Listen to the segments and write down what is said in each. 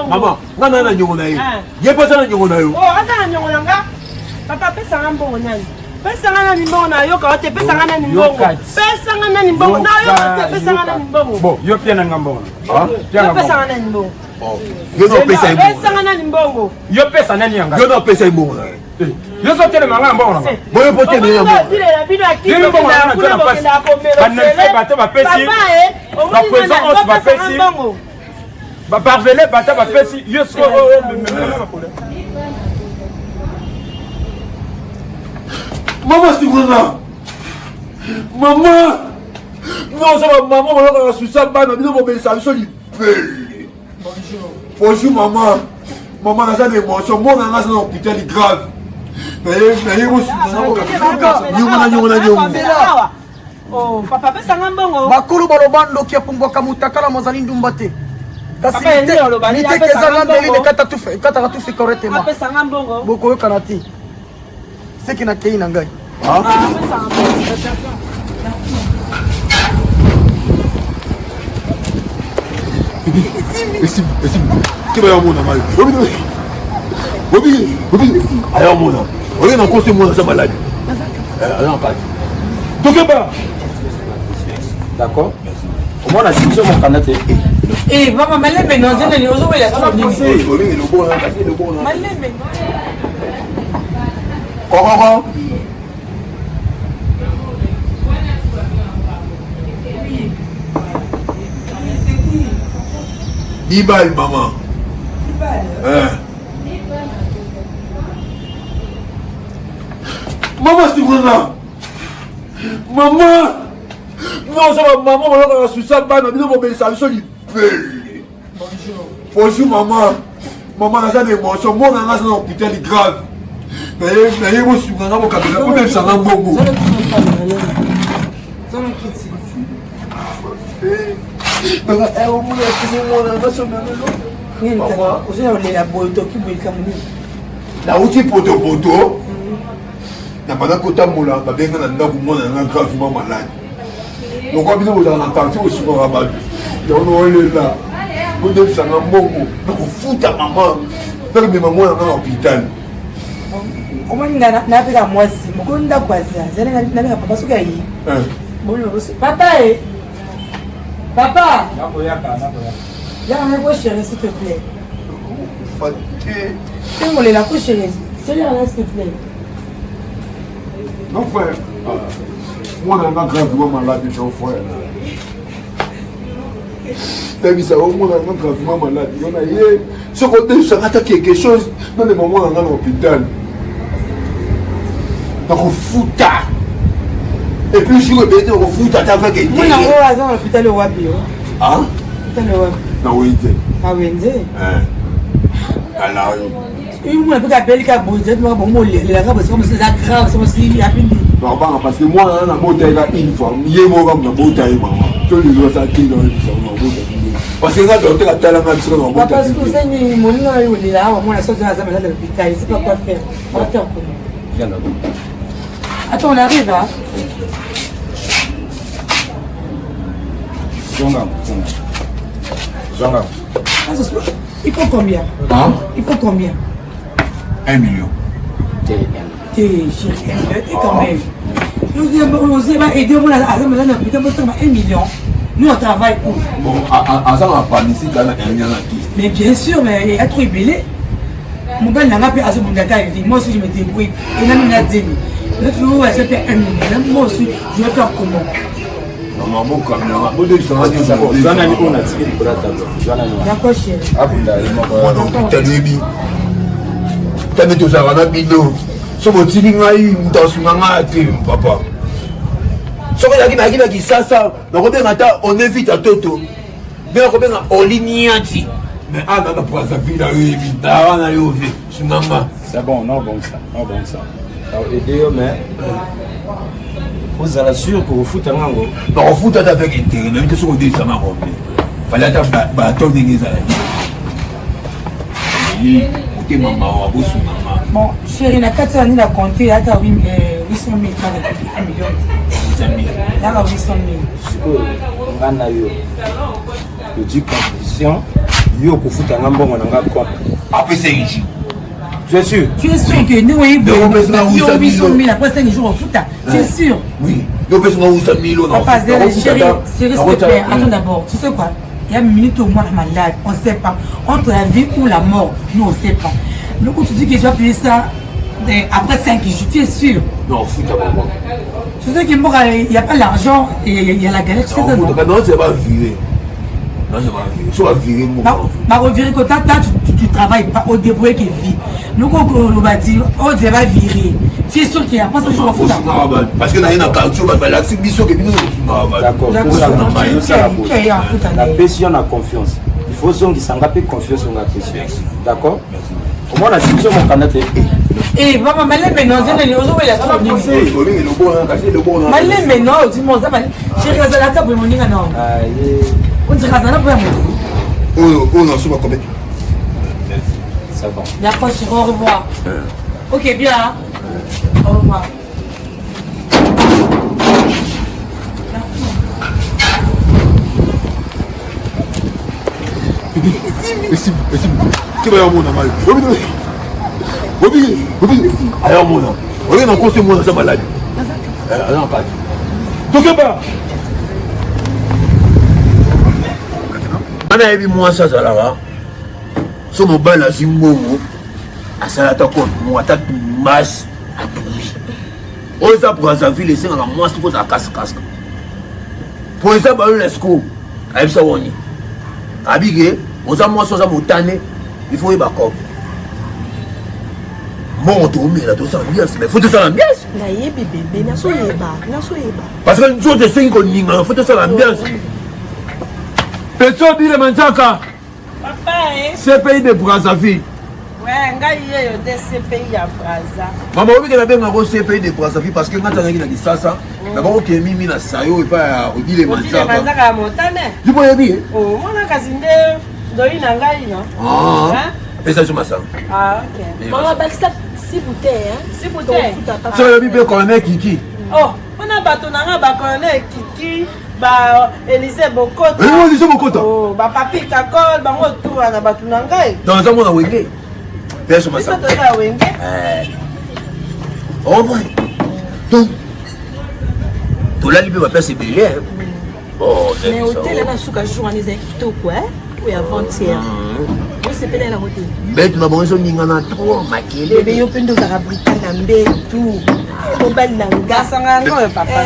Mama, nga na na nyongo na ye. Ah. Ye mpe aza na nyongo na yo. Oh, aza na nyongo na nga. Papa, pesa nga mbongo nani? Pesa nga nani mbongo na yoka yo te, pesa nga nani mbongo. Pesa nga nani mbongo na yoka te, pesa nga nani mbongo. Bon, yo pia na nga mbongo. Ah? Pia nga Pesa nga nani mbongo. Oh. Yo na opesa ye mbongo. Pesa nga nani mbongo. Yo pesa nani yanga? Yo na opesa ye mbongo na ye. Eh, yo so telema nga mbongo na nga. Boyo po telema nga mbongo. Bino mbongo na nga na pasi. Ba nefe bato bapesi. Ba président os bapesi. Ba parvele bata bapesi yo siko oh, oh, Mama sungana. Mama. Non, ça va maman, bayokaka susa bana bino bobelisa biso lipele. Bonjour maman. Maman naza na émotion. Mwana nga aza na hôpital grave. Naye naye kosunga nyongo na nyongo na nyongo. Oh, papa pesa nga mbongo. Bakolo baloba ndoki apumbwaka mutakala mozali ndumba te. Kasi miteke eza nga mbeli ekataka tufi correctement. Apesa nga mbongo. Bokoyokana te. Seki nakei na ngai. Ah, Esimbi, esimbi. Keba ya mona ngai. Obi, obi, obi. Aya mona. Oye na kosi mona za maladi. Eh, aya kati. Tokeba. D'accord. Omona sibiso mokanda te. Eh, mama malembe no nzene ozowela trop nini? Olingi lobona, kasi lobona. Malembe. Kokoko. Dibal maman. Eh. Maman sungana. Maman. Non, ça va maman bayokaka susa bana bino bobelisa biso lipele. Bonjour maman. Maman naza na émotion. Mwana nga aza na hôpital grave. Naye naye bosunga nga bokabela bobebisa nga mbongo. Nauti potopoto nabanda kotambola babenga na ndako mwana na nga gravement malade lokola bino bozala na quartier bosukaka bato yango naolela bodebisanga mbongo nakofuta mama nakomema mwana nga na hôpital omoni nga napeka mwasi mokolo ndako aza zali nabeka papa soki ayi eh. papa e papa yaka nako chéri s'il te plaît sengolela ko chéri selaka s'il te plaît Non frère, mwana nga gravement malade non frère. Nayebisa yo mwana nga gravement malade yo na ye soki odebisaka ata quelque chose namema mwana nga na hôpital nakofuta et puis jour ebele te nakofuta ata avec mwana oyo aza na hôpital wapi yo hôpital wapi na wenze na wenze alari Mwana mpe abeli ka boye direct moko bongo olelaka boye soki eza grave soki osili apindi nakobanga parce que mwana na nabota ye ka une fois ye moko kaka nabota ye mama to lelo asala te na oyebisa nabota parce que nga docteur atala nga biso nabota parce que osani moninga na yo olela awa mwana soki aza malade na l'hôpital c'est pas quoi faire on va faire comment. Viens d'abord. Attends, on arrive, hein? Zonga, zonga. Zonga. Il faut combien hein? Il faut combien 1 million. T'es chéri, quand même. Nous allons aider, on a 1 million. Nous, on travaille où? Bon, aza na appendicite na hernie na kyste. Mais bien sûr, mais il y a trop ébélé. mobali na nga mpe azobunda ta vie moi aussi je me débrouille enami na zemi aza mpe 1 million moi aussi je vais faire comment? Taloyebi tame tozalaka na bino so botiki ngai moto asunga ngai te papa soki ozalaki nayaki na kisasa nakobenga ata onevita toto mpe nakobenga oliniati mais ana na brazzaville ayoyebi dawa na yo ve sunga nga. C'est bon, non bon ça, non bon ça. Aider yo mais ozala sûr kokofuta ngango. Bakofuta ata avec intérêt, nayebi te soki odelisanga combien. Fallait ata bato ndenge ezalaki. Motema mawa bosunga nga. Bon, chérie, na kati ya nini na compte ata 800 000 kaka 1 million. 800 000. Yaka 800 000. Sikoyo nga na yo tozwi conclusion. Yo okofuta nga mbongo na nga compte. Après 5 jours. Tu es sûr? Tu es sûr que ndenge oyebi yo biso mille après 5 jours ofuta? Tu es sûr? Oui. Yo pesi nga 800 000 na. Papa Zela, chérie, chérie, s'il te plaît, attends d'abord. Tu sais quoi? Il y a une minute au moins malade, on ne sait pas. Entre la vie ou la mort, nous on ne sait pas. Donc tu dis que tu vas payer ça après 5 jours, tu es sûr? Non, futa maman. Tu sais qu'il n'y a pas l'argent et il y a la galère, tu sais ça non? Non, c'est pas viré. Non, c'est pas viré. Soit viré, moi. Bah, viré, quand tu, tu travailles pas au débrouiller qui vit. Nous, on va dire, on va virer. Tu es sûr qu'il n'y a pas ce jour Parce que dans le quartier, balakisi biso ke bino D'accord. Napesi yo na confiance. Il faut ozongisa nga mpe confiance nga apesi. D'accord? Omona biso mokanda te. Eh, mama malembe no ozali ozowela trop nini? Malembe no ozimo oza malembe. Chérie azalaka boye moninga na. On dirait azala boye moto. Oyo oyo nasoba combien? Ça va. D'accord, chérie, au revoir. Ok, bien. Au revoir. Esimbi, esimbi. Keba ya mona ngai. Obi obi obi aya mona. Oye na kosi mona za maladi. Aza na kati. Tokeba. Ana yebi mwasi azalaka so mobali azwi mbongo asala ata compte moko ata masi atumbi oyo eza brazzaville esengaka mwasi kozala kasikasika po eza bayo na siko ayebisa woni abike oza mwasi oza motane il faut oyeba kope mbongo tokomela tosala ambiance mais faut tosala ambiance nayebi bebe nazoyeba nazoyeba parce que nzoto esengi koningana faut tosala ambiance peso bile manzaka Papa, eh? CPI de Brazzaville. Ouais, ngai yeyo nde CPI ya Brazza. Mama oyebi ke nabenga yango CPI de Brazzaville parce que ngai tazalaki na Kisasa, mm. na bango ke mimi na sayo epai ya Odile Manzaka. Odile Manzaka ya motane. Yo boyebi ye? Oh, mwana kasi nde ndoyi na ngai no. Ah. Pesa biso masanga. Ah, ok. Mama bakisa si bouteille, hein? Si bouteille. So oyebi mpe colonel Kiki. Oh, mpona bato na ngai ba colonel Kiki. ba Elise Bokota. Eh, Elise Bokota. Oh, ba Papi Kakol, bango tout wana bato na ngai. Donc aza mwana wenge. Peso masa. Biso toza wenge. Eh. Oh boy. Donc tolali mpe baplace ebele. Oh, mais hôtel na suka jour wana ezali kitoko eh? oyo avant-hier. Osepela yango te. Mbetu na bango ezoningana trop makelele. Bebe yo mpe nde ozalaka brita na mbetu. Mobali na nga. Masanga yango oyo papa.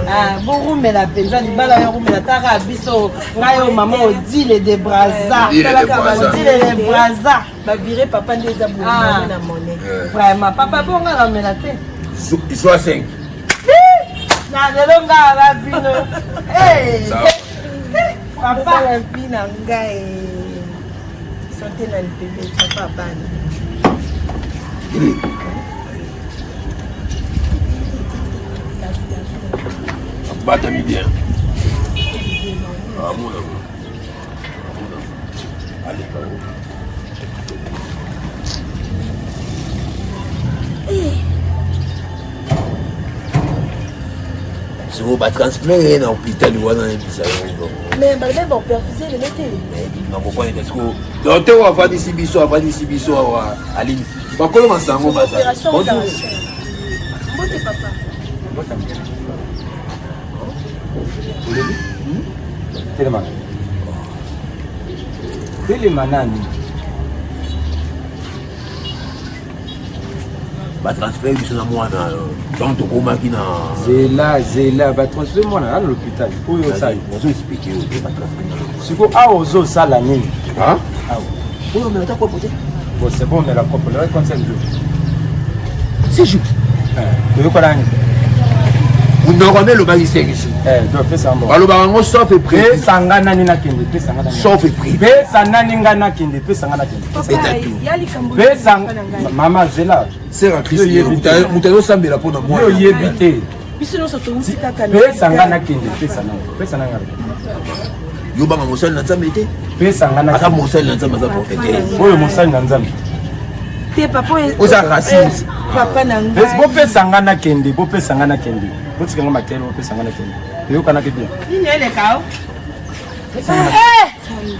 Ah, borumela mpenza libala oyo rumela taka biso ngai oyo mama Odile de Brazza. Odile de Brazza. Bavire papa nde eza boye na monnaie. Vraiment papa bonga na mela te. Zwa 5. Na lelo nga ala bino. Eh. Papa la vie na ngai. Santé na bébé papa bana. Batami bien. Ah, mon amour. Allez, sikoyo batransfere ye na hôpital wana nayebisa yo mais balobi baperfuse lelo te nakokwani te sikoyo docteur oyo afandisi biso afandisi biso awa alingi bakolo masango bazali mbote papa telema telema nani batransfere biso na mwana donc tokomaki na zela zela batransfere mwana na l'hôpital oyo osali nazo explike yo te batransfere siko awa ozosala nini awa oyo omela ta kopo te bon c'est bon omela kopo lelo combien de jours six jours toyokola nini monoko nde elobaki 5 jours balobaka yango sauf epesa nga nani nakende pesa nga sauf epris pesa nani nga nakende pesa nga nakende pesa mama zela sera christ moto azosambela mpo na mwana oyebi te biso nyonso touti kaka pesa nga nakende pesa nanga pesa nanga yo banga mosali na nzambe te pesa nga aza mosali na nzambe aza prophète oyo mosali na nzambe te papa oza raciste papa na ngai bopesa nga nakende bopesa nga nakende botika nga makele bopesa nga nakende eyokanaki bien nini eleka o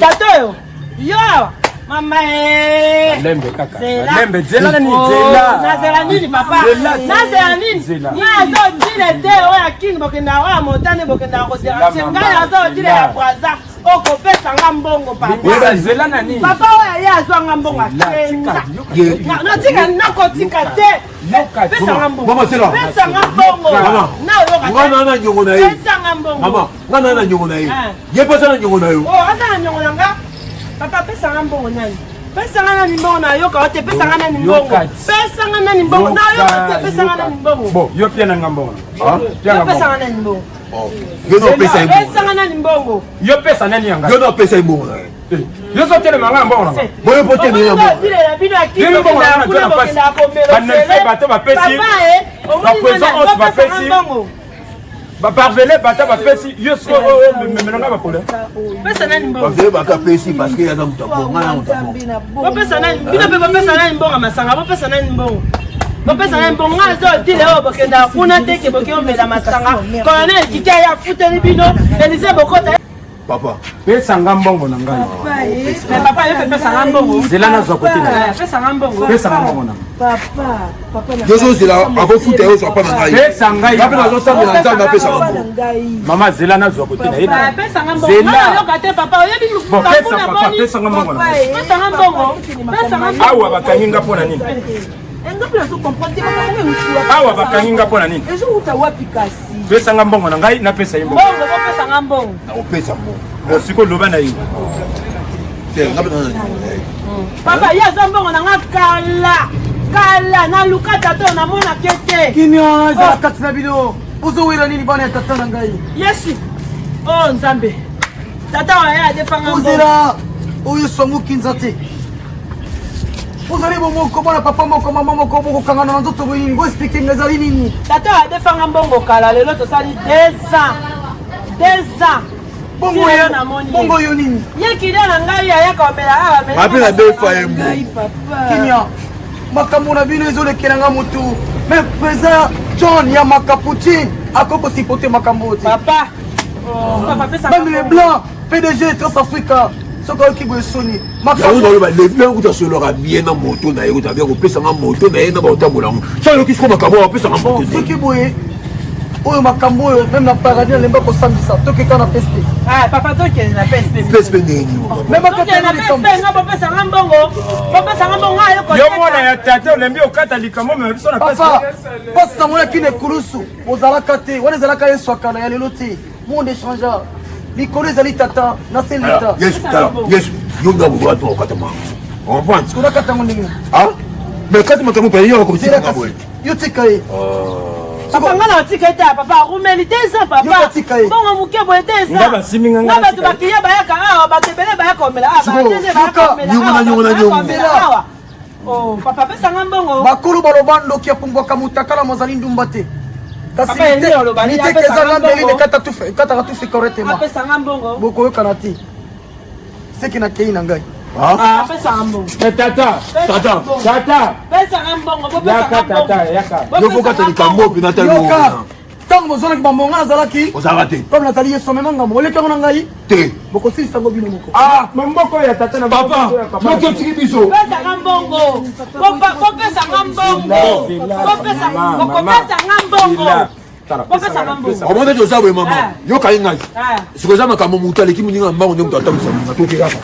tata oyo. Yo awa mama eh. Lembe kaka. Zela. Lembe zela nani Oh, zela. nazela nini papa Zela. nazela nini Zela. ngai aza odile te oyo ya king bokendaka oyo ya montane bokendaka koderange mama. ngai aza odile Zela. ya braza okopesa nga mbongo papa Zela zela nani. papa oyo aye azwa nga mbongo Zela, akenda tika, yoka, Na- natika nakotika te Yoka, pesa nga mbongo Mama, zela. pesa nga mbongo Mama, nayoka nga na na nyongo na ye. pesa nga mbongo Mama, nga na na nyongo na ye. Ah. Ye mpe aza na nyongo na yo. Oh, aza na nyongo na nga papa pesa nga mbongo nani pesa nga nani mbongo nayoka yo te pesa nga nani mbongo Yoka. pesa nga nani mbongo nayoka te pesa nga nani mbongo Bon, yo pia na nga mbongo. Ah? Pia yo nga pesa mbongo. nga nani mbongo Oh. Yo na opesa ye mbongo. pesa nga nani mbongo Yo pesa nani yanga. Yo na opesa ye mbongo na ye. Yo zo telema nga mbongo na nga. Boye po te na mbongo. bilela bino ya Bino mbongo na nga na pasi. Ba bato bapesi. Ba présent oyo bapesi. mbongo Ba parvele bata bapesi yo siko oyo memela nga ba problème. pesa nani mbongo Baveye bakapesi parce que aza moto ya mbongo, nga na moto ya mbongo. bopesa nani bino mpe bopesa nani mbongo ya masanga bopesa nani mbongo bopesa nani mbongo nga aza odile oyo bokendaka kuna te ke boke omela masanga colonel kiki aye afuteli bino elise bokota Papa, Pesa nga mbongo na ngai. Mais papa yo mpe pesa nga mbongo Zela nazwa kote na Eh, pesa nga mbongo Pesa nga mbongo na nga. Papa, papa na yo ozozela akofuta yo ozwa mpa na ngai. Pesa ngai. Nga mpe nazosambela Nzambe apesaka papa na mbongo. ngai. Mama zela nazwa kote na ye. Eh, pesa nga mbongo Zela. nga nayoka te papa oyebi Bon, pesa bakuna papa, boni pesa nga mbongo na ngai. pesa nga mbongo pesa nga mbongo Awa bakangi nga mpo na nini? Nga mpe nazo comprendre te makambo euti wapi. Awa bakangi nga mpo na nini? Ezowuta wapi kasi? Pesa nga mbongo na ngai, napesa ye mbongo. mbongo bopesa nga mbongo Nakopesa mbongo. Bon, sikoyo loba na ye. Te, nga mpe naza na nyongo na ye. papa ye aza mbongo na nga kala kala naluka tata oyo namonake te Kimia ezala kati na bino. Bozowela nini bana ya tata na ngai? yesu o nzambe tata oyo aye adefanga mbongo Ozela oyo swango kinza te. Ozali bomoko mwana papa moko mama moko bokokangana na nzoto boye nini? Boexplike nga ezali nini? tata oyo adefanga mbongo kala lelo tosali 2 ans 2 ans Bongo Ti lelo yo namoni ye. bongo yo nini? ye kilia na ngai ayaka omela awa Nga mpe nabefa ye mbongo. Ngai papa. Kimia makambo na bino ezolekela nga motu mais président John ya Makapuchine akoki kosipote makambo oyo te. papa Oh, papa pesa Même les blancs PDG Transafrica soki ayoki boye soni Yango naloba levi yango kuta asololaka bien na moto na ye kuta bien kopesanga moto na ye na baotambola yango so ayoki siko makambo oyo apesanga moto te. soki boye oyo makambo oyo meme na paradis nalemba kosambisa tokeka na psp Ah, papa tokende na psp Pesi mpe ndenge nini? me tokende na bakateli psp nga bopesanga mbongo bopesanga mbongo nga aye Yo mwana ya tata olembi okata likambo mema biso na papa pesa. mpasi namonaki na ekulusu ozalaka te wana ezalaka yesu akala ya lelo te monde échangea likolo ezali tata na se leta Yesu, tala, Yesu, yo nga bokola to okata makambo. Comprendre? konakata yango ndenge nini? Ah? Mais kati makambo pe yo Zela akotika nga kasi boye. yo tika ye papa nga na otika ete papa arumeli te eza Yo papa tika ye. mbongo moke boye te eza Nga basimbi nga nga nga bato tika ye. bakilia bayaka awa bato ebele bayaka omela awa Sikoyo, badg bayaka yoka, omela nyongo na awa, nyongo na bato bayaka nyongo. omela awa Oh, papa pesa nga mbongo bakolo baloba ndoki apumbwaka motakala mozali ndumba te kasi Papa, Eli oloba nini? miteke Apesa eza nga lambeli mbongo. ekataka tufi correctement apesa nga mbongo bokoyokana te seke nakei na ngai Ah? apesa nga mbongo Eh, tata, Tata, tata, pesa nga mbongo bopesa yaka nga mbongo tata, yaka. yo fo kata likambo mpe natali yoka ntango bozwanaki bambongo nazalaki ozalaka te. comme nazali yesu amema ngambo oleki yango na ngai Te. bokosilisa yango bino moko Ah, mamboko ya tata na Papa, moto otiki biso. pesa nga mbongo bopesa nga mbongo bopesa bokopesa nga mbongo bopesa nga mbongo Omona ete oza boye mama. Ah. Yoka ye ngai. Ah. Sikoyo eza makambo moto aleki moninga na mbango nde moto atambwisa moninga toke kaka.